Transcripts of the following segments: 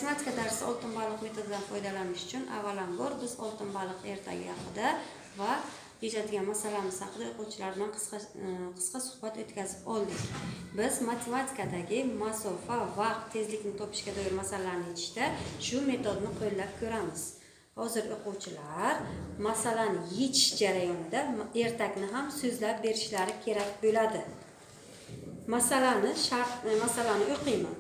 Matematika darsi oltin baliq metodidan foydalanish uchun avvalambor biz oltin baliq ertagi haqida va yechadigan masalamiz haqida o'quvchilar bilan qisqa suhbat o'tkazib oldik. Biz matematikadagi masofa, vaqt, tezlikni topishga doir masalalarni yechishda shu metodni qo'llab ko'ramiz. Hozir o'quvchilar masalani yechish jarayonida ertakni ham so'zlab berishlari kerak bo'ladi. Masalani o'qiyman.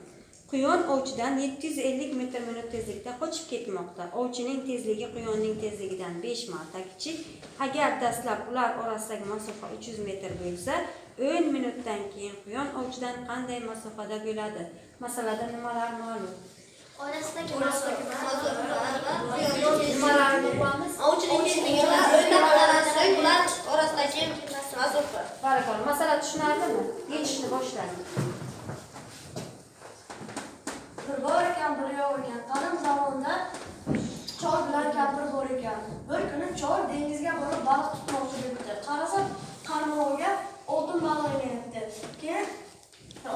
Quyon ovchidan 750 metr minut tezlikda qochib ketmoqda. Ovchining tezligi quyonning tezligidan 5 marta kichik. Agar dastlab ular orasidagi masofa 300 metr bo'lsa, 10 minutdan keyin quyon ovchidan qanday masofada bo'ladi? Masalada nimalar ma'lum? Orasidagi masofa. Nimalarni topamiz? Ovchining tezligi va ular orasidagi masofa. Barakalloh. Masala tushunarlimi? Yechishni boshlaymiz. Bir bor ekan, bir yo'q ekan. Qadim zamonda chol bilan kampir bor ekan. Bir kuni chol dengizga borib baliq tutmoqchi bo'libdi. Qarasa, qarmog'iga oltin baliq ilinibdi. Keyin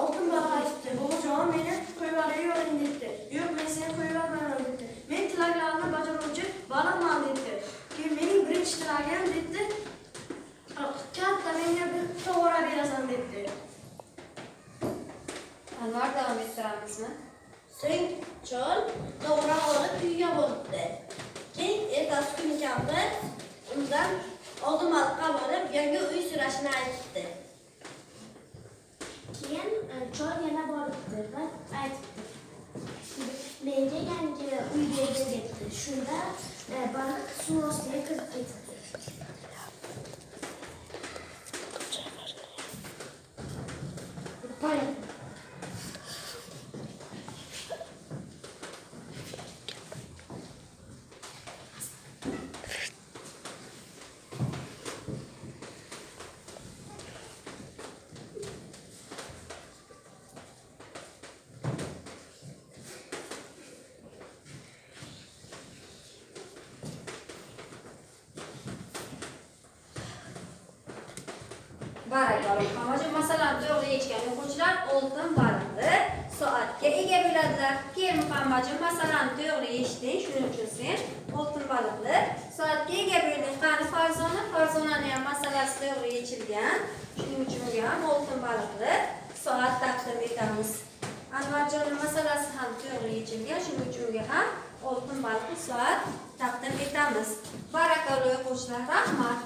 oltin baliq aytibdi: "Bobojon, meni qo'yib yuboring" debdi. "Yo'q, men seni qo'yib yubormayman" debdi. "Men tilaklarni bajaruvchi baliqman" debdi. Keyin mening birinchi tilagim debdi, katta menga bir tog'ora berasan debdi. Anvar, davom ettiramizmi? So'ng chol to'g'ra olib uyga boribdi. Keyin ertasi kuni kampir undan oltin baliqqa borib yangi uy so'rashini aytibdi. Keyin chol yana boribdi va aytibdi: "Menga yangi uy bergin" debdi. Shunda baliq suv ostiga kirib ketibdi. Barakalloh. Hammajon, masalani to'g'ri yechgan o'quvchilar oltin baliqli soatga ega bo'ladilar. Keyin Muhammadjon, masalani to'g'ri yechding, shuning uchun sen oltin baliqli soatga ega bo'lding. Qani Farzona? Farzonani ham masalasi to'g'ri yechilgan. Shuning uchun unga ham oltin baliqli soat taqdim etamiz. Anvarjonning masalasi ham to'g'ri yechilgan, shuning uchun unga ham oltin baliqli soat taqdim etamiz. Barakalloh o'quvchilar, rahmat.